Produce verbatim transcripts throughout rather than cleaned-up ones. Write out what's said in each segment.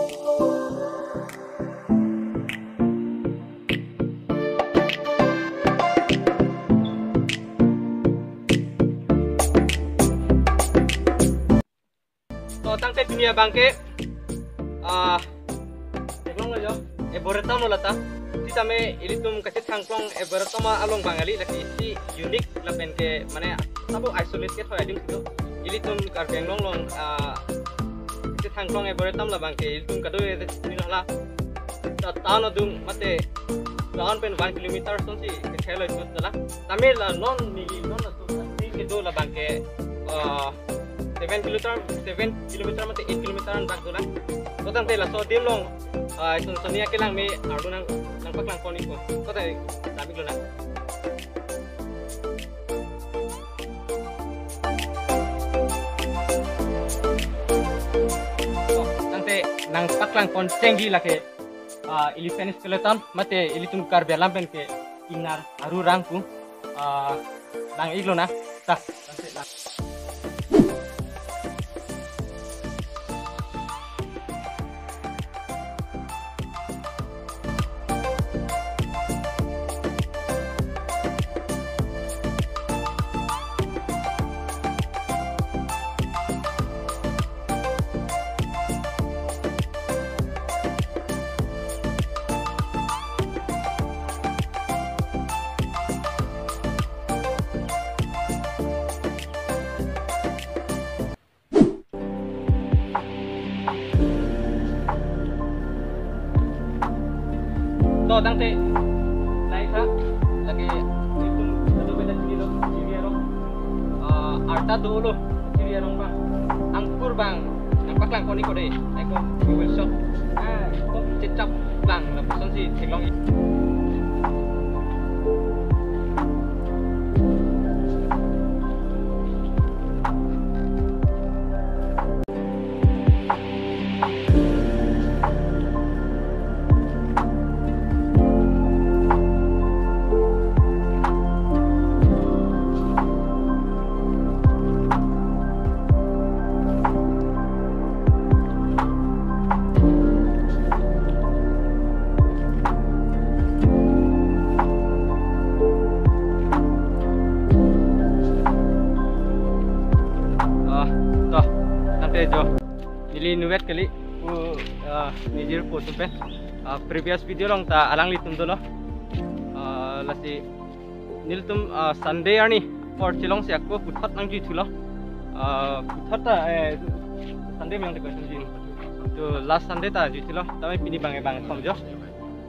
To tangte pini abangke, ah, theklonglo jo, Arboretum lo lata. Sitame ilitum kachethangklong Arboretum along bang kali, lake isi unique lapen ke mane sabo isolated hoi adim situ. Ilitum Karbi Anglong along, ah, kachethangklong Arboretum labangke ilitum kado-kave chini hala. Ta town adung mate town pen one kilometer asonsi kethelo itu tala. Tame la non neli non laso si kedo labangke, ah, seven kilometer, seven kilometer mate eight kilometer an bak dolang. To tangte laso adim along, ah, son soni akelang me arlo nang, nangpaklang pon ikpo. To tangte damiklo nang. To tangte nangpaklang pon chengji lake, ah, elephant skeleton mate ilitum Karbi alam pen ke ingnar arurang pu, ah, nang-iklo nang. Ta, tangte nang. To tangte laisa lake ilitum satu beda sini lo, chiri arong. Ah, arta dolo, chiri arong bang. Angkur bang, nangpaklang pon ikpo dei. Aiko, you will shock. Ah, kok chechap lang, lapusonsi theklong. Ah, to, tangte jo. Neli inutvet kali pu, ah, nejirpo atum pen. Ah, previous video along ta alanglitum dolo. Ah, lasi nelitum, ah, Sunday arni apor chelongsi ako puthot nangjuithulo. Ah, puthot ta, eh, Sunday miyang de question ji. To last Sunday ta juithulo. Tame pini bang bang thom jo.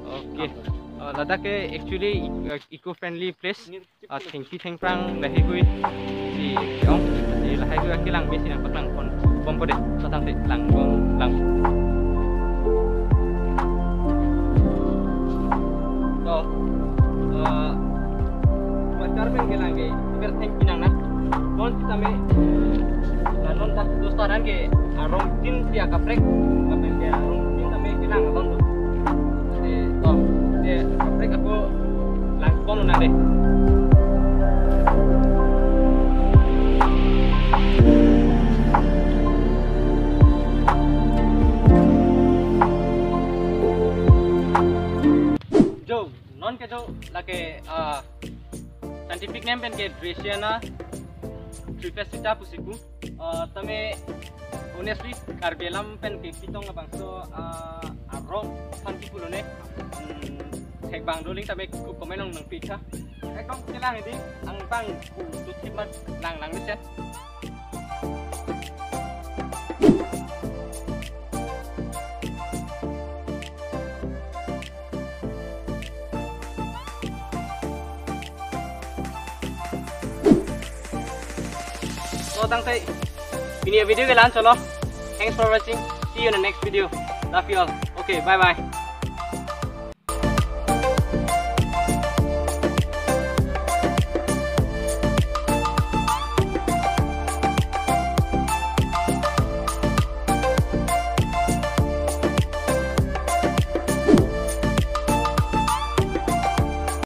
Okay. Ah, ladak ke actually, eh, eco friendly place. Ah, thengpi thengphrang laheihui si ke-ong, si laheihui akelang mesi nangpaklang pon bompo dei, to tangte lang bom lang. To, eh, water pen kelang ke, super thengpi nang na. Bonsitame, eh, la non dak dosaran ke arongtin si akaprek, kapen ke arongtin tame kelang alon do. Te, to, te, kaprek ako lang pon nang dei. Jo, non ke jo lake, ah, scientific name pen ke Dracæna trifasciata pusi pu. Ah, tame honestly Karbi alam pen ke ketong labangso, ah, arong aphan kipu lone. Hmm, thek bang doling tame ku comment along nangpitha. Ekdom kelang hedi, ang bang ku tuthip mat lang lang ni chet. To tangte pini avideo ke la-an cholo. Thanks for watching. See you in the next video. Love you all. Okay, bye bye.